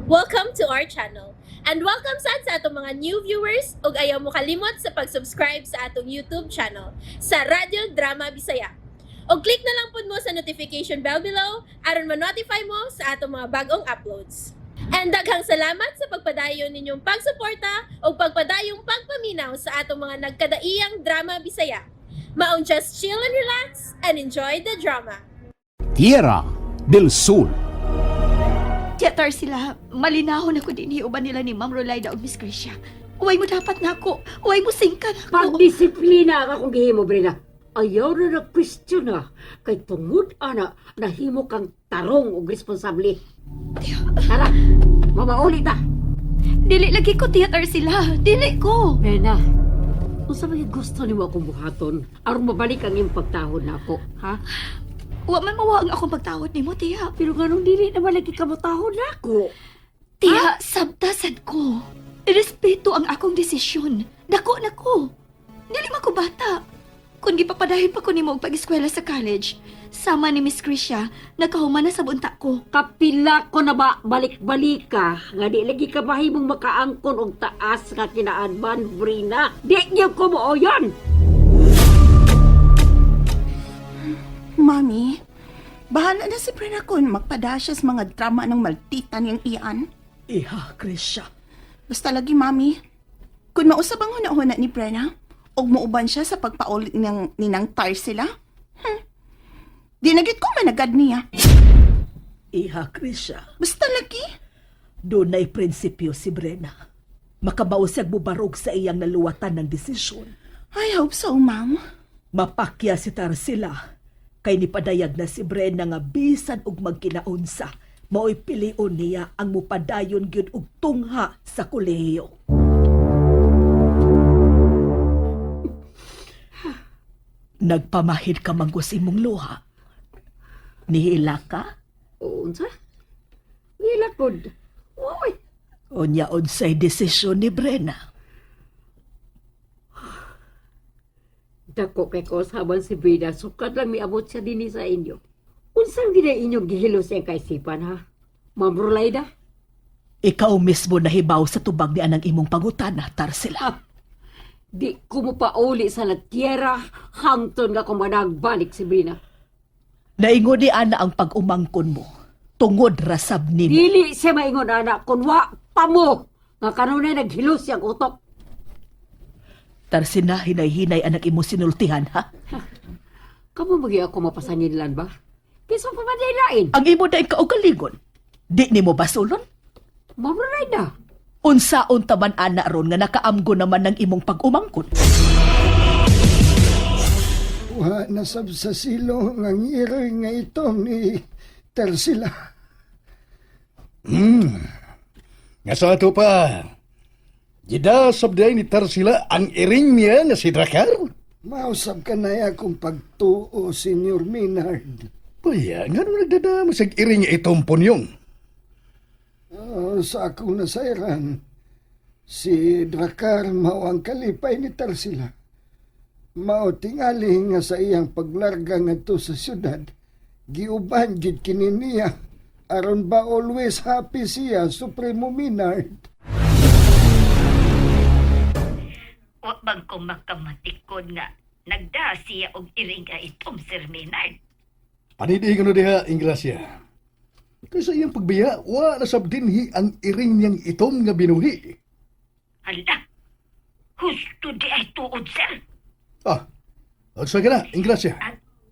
Welcome to our channel. And welcome sad sa atong mga new viewers ug ayaw mo kalimot sa pag-subscribe sa atong YouTube channel sa Radyo Drama Bisaya. Og click na lang pud mo sa notification bell below aron ma-notify mo sa atong mga bagong uploads. And daghang salamat sa pagpadayon ninyong pagsuporta ug pagpadayong pagpaminaw sa atong mga nagkadaiyang drama Bisaya. Maong just chill and relax and enjoy the drama. Tierra del Sol. Tiyatar sila, malinahon ako din uban nila ni Ma'am Rolaida ug Miss Gracia. Uway mo dapat nako, uway mo singka nako. Pagdisiplina ang akong gihimo, Brina. Ayaw na nag-question na. Kay tungod, ana, nahimo kang tarong og responsable. Tara, mamauli ta. Dili lagi ko tiyatar sila, dili ko. Brina, unsa may gusto nimo akong buhaton aron mabalik ang imong pagtahod nako, ha? Wa man mawa ang akong pagtawad nimo, tiya. Pero nganong dili naman lagi ka motahod nako? Tiya, sabtasan ko. Irespeto ang akong desisyon. Dako na ko. Dili man ko bata. Kung gipapadayon pa ko nimo og pag-eskwela sa college, sama ni Miss Gracia, nakahuman na sa bunta ko. Kapila ko na ba balik-balik ka nga di lagi ka mahimong makaangkon og taas nga kinaadman, Brina. Di niyo ko mooyon. Mami, bahala na si Prena kung magpada siya sa mga drama ng maldita niyang iyan. Iha, Krisha. Basta lagi, Mami. Kung mausab ang huna-huna ni Prena, og muuban siya sa pagpaulit ng ninang Tarsila, Dinagit ko managad niya. Iha, Krisha. Basta lagi. Dunay prinsipyo si Brena. Makabausag mo barog sa iyang naluwatan ng desisyon. I hope so, Ma'am. Mapakya si Tarsila. Kay nipadayag na si Brena nga bisan og magkinaunsa, mao'y pilion niya ang mupadayon gyud og tungha sa kolehiyo. Nagpamahid ka manggos imong luha. Nihila ka? Unsa? Nilakod. Uy, Unya unsay desisyon ni Brena. Dako kay kausaban si Brina, sukad lang miabot siya dinhi sa inyo. Unsang gina inyong gihilo sa iyang kaisipan, ha? Ma'am Rolaida? Ikaw mismo nahibaw sa tubag ni anang imong pangutana, Tarsila. Di ko mo pauli sa la tierra hangtod nga kung managbalik si Brina. Naingon ni ana ang pag-umangkon mo. Tungod rasab nimo. Dili siya maingon, ana, kun wa pa mo nga kanunay naghilo siyang utok. Tarsila, hinay-hinay anak imo sinultihan, ha? Kamo magi ako mapasanginlan ba? Kinsa pa man lain? Ang imo daing kaugalingon. Di nimo basulon? Ma'am Rolaida, Unsaon taman ana ron nga nakaamgo naman ng imong pag-umangkon. Wa nasab sa silong ang iring nga ito ni Tersila. Nga sa ato pa, gida sabday ni Tarsila ang iring niya nga si Drakar. Mausab ka na akong pagtuo, Senyor Minard. Paya, nga nung nagdadama sa iring nga itong punyong. Oh, sa akong nasayran, si Drakar mao ang kalipay ni Tarsila. Mao tingali nga sa iyang paglarga ngadto sa syudad, giuban gid kini niya aron ba always happy siya, Supremo Minard. Wa bang ko makamatikod nga nagda siya og iring nga itom, Sir Maynard. Panidihin ko na diha, Ingrasya. Kaysa iyang pagbiya, wa na sabdinhi ang iring niyang itom nga binuhi. Hala, husto di ay tuod, sir. Ah, sa ka na, Ingrasya.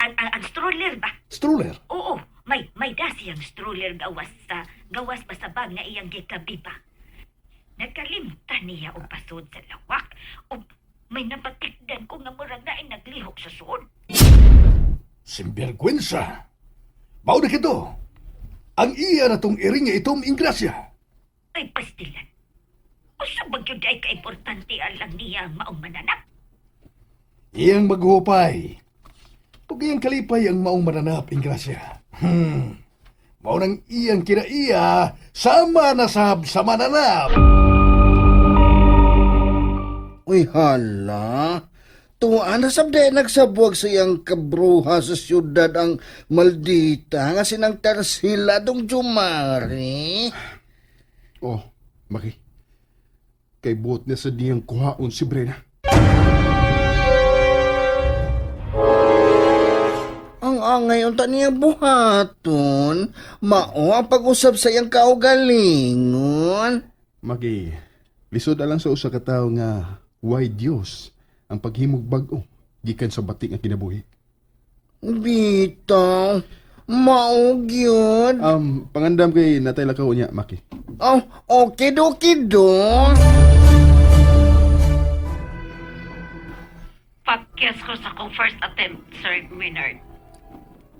Ang stroller ba? Stroller. Oo, may da siyang stroller gawas sa gawas pa sa bag nga iyang gikabi ba. Nakalimtan niya og pasod sa lawak ug may napatikdan ko nga murag na ay naglihok sa suod. Simbergwensa. Mao na kito. Ang iya na tong iring nga itom, Ingrasya. Ay pastilan. Usa ba gyud ay kaimportante alang niya ang maong mananap? Iyang maghupay. Pag iyang kalipay ang maong mananap, Ingrasya. Mao nang iyang kinaiya, sama na sab sa mananap. Uy, hala. Tuwa na sabde nagsabuag sa iyang kabruha sa siyudad ang maldita nga sinang Tarsila dong Jumari. Oh, Maki. Kay buot na sa diyang kuhaon si Brenna. Ang angay unta niya buhaton, mao ang pag-usab sa iyang kaugalingon. Maki, lisod alang sa usa ka tawo nga way Dios ang paghimog bag-o gikan sa batik nga kinabuhi. Bitaw, mao gyud. Pangandam kay natay lakaw niya, Maki. Oh, okay doki do. Pakyas ko sa akong first attempt, Sir Maynard.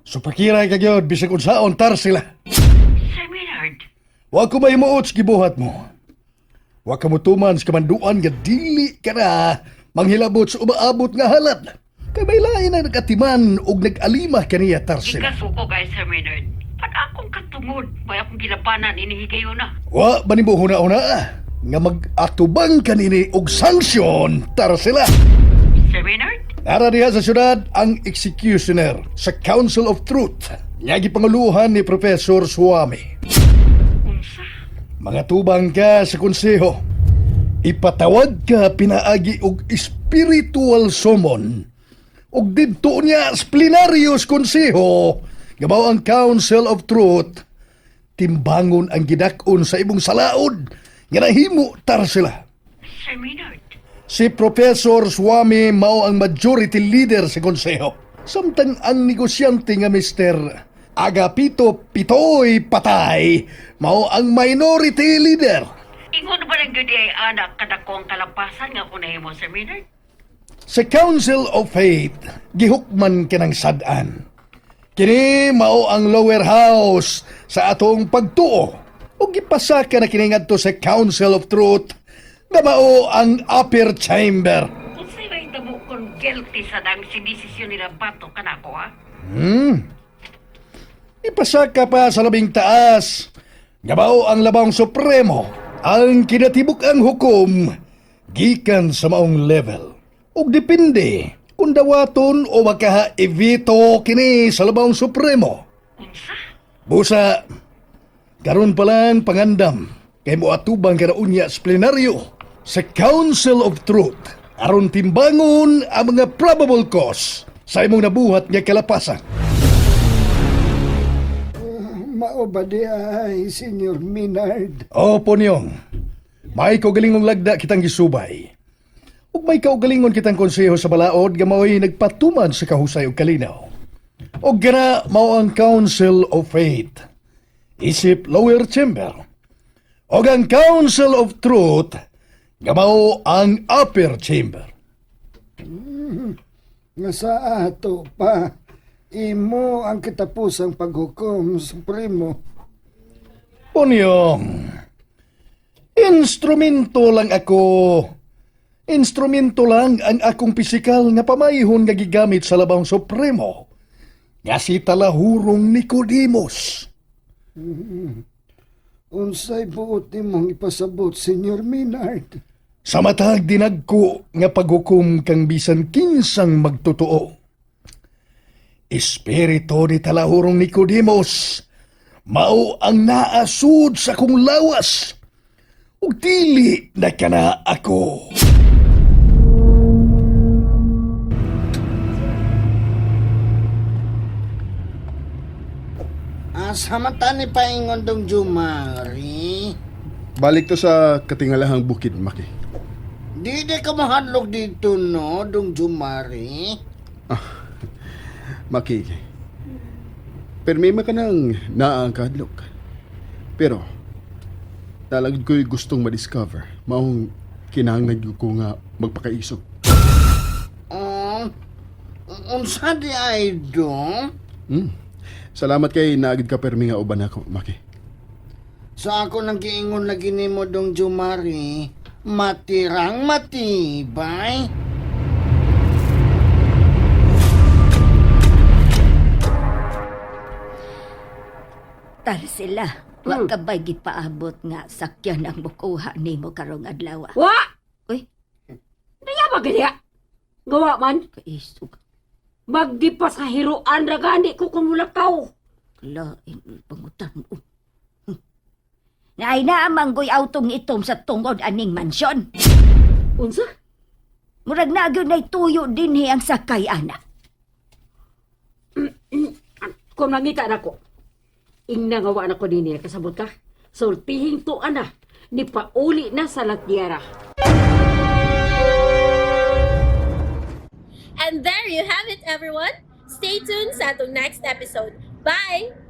Supakiray ka gyud bisag unsaon Tarsila. Sir Maynard, Wa ko mahimuot sa gibuhat mo. Wa ka motuman sa kamanduan nga dili ka na manghilabot sa umaabot nga halat. Kay may lain ang nagatiman og nag-alima kaniya Tarsila. gikasuko kay Sir Maynard. Pan akong katungod, may akong gilabanan inihigayon na. Wa ba nimo huna-huna nga mag-atubang kanini og sanksyon Tarsila. Sir Maynard? Nara diha sa syudad ang executioner sa Council of Truth nga gipanguluhan ni Professor Suami. Unsa? Mga tubang ka sa konseho. Ipatawag ka pinaagi og spiritual summon. Og didto niya sa plenarios konseho gabaw ang Council of Truth timbangon ang gidak-on sa imong salaod nga nahimo Tarsila. Sir Maynard? Si Professor Swami mao ang majority leader sa konseho. Samtang ang negosyante nga Mr. Agapito Pitoy Patay mao ang minority leader. Ingon ba lang gyud ay anak kadako ang kalapasan nga ako nahimo, Sir Maynard? Sa Council of Faith, gihukman kinang sad-an. Kini mao ang lower house sa atong pagtuo. O gipasaka na kini ngadto sa Council of Truth na mao ang upper chamber. Unsay may tabo kung guilty sa dang sinisisyon nila bato kanako ha? Ipasaka pa sa labing taas. Nga mao ang labang supremo, ang kinatibuk ang hukom, gikan sa maong level. Ug depende kung dawaton o makaha i-veto kini sa labang supremo. Unsa? Busa, karon pa lang pangandam kay moatubang kanaunya sa plenaryo sa Council of Truth aron timbangon ang mga probable cause sa imong nabuhat nga kalapasan. Mao ba di ay, Senyor Minard? Opo niyong. May kaugalingong lagda kitang gisubay. Ug may kaugalingon kitang konseho sa balaod nga mao'y nagpatuman sa kahusay ug kalinaw. Og gana mao ang Council of Faith. Isip lower chamber. Og ang Council of Truth nga mao ang upper chamber. Nga sa ato pa, imo ang katapusang paghukom, Supremo. Punyong, instrumento lang ako. Instrumento lang ang akong pisikal nga pamayhon nga gigamit sa labang supremo. Nga si talahurong Nicodemus. Unsay buot nimong ipasabot, Senyor Minard? Sa matag dinagko nga paghukom kang bisan kinsang magtotoo. Espiritu ni talahurong Nicodemus, mao ang naasud sa kong lawas. Ug dili na kana ako. Asa man ta ni paingon dong Jumari? Balik to sa katingalahang bukid, Maki. Di di ka mahadlok dito no, dong Jumari. Maki, permi man ka nang naa ang kahadlok. Pero, talagid ko'y gustong madiscover. Maong kinahanglan gyud ko nga magpakaisog. Oh, unsa di ay dong? Salamat kay naagid ka permi nga uban ako, Maki. Sa ako nang giingon lagi nimo dong Jumari, matirang matibay. Tarsila, wa ka ba'y gipaabot nga sakyan ang mukuha nimo karong adlaw? Wa! Uy. Naya ba gani? Gawa man, Kaisog, maggipasahiruan ra gani ko kung mulakaw. lain pangutan. Na ay naamanggoy autong itom sa tungod aning mansyon. Unsa? Murag na gyud nay tuyo dinhi ang sakay ana. Kung mangita nako. Ingna nga wa na ko dinhi kasabot ka. Sultihing to ana ni pauli na sa latyera. And there you have it, everyone. Stay tuned sa atong next episode. Bye!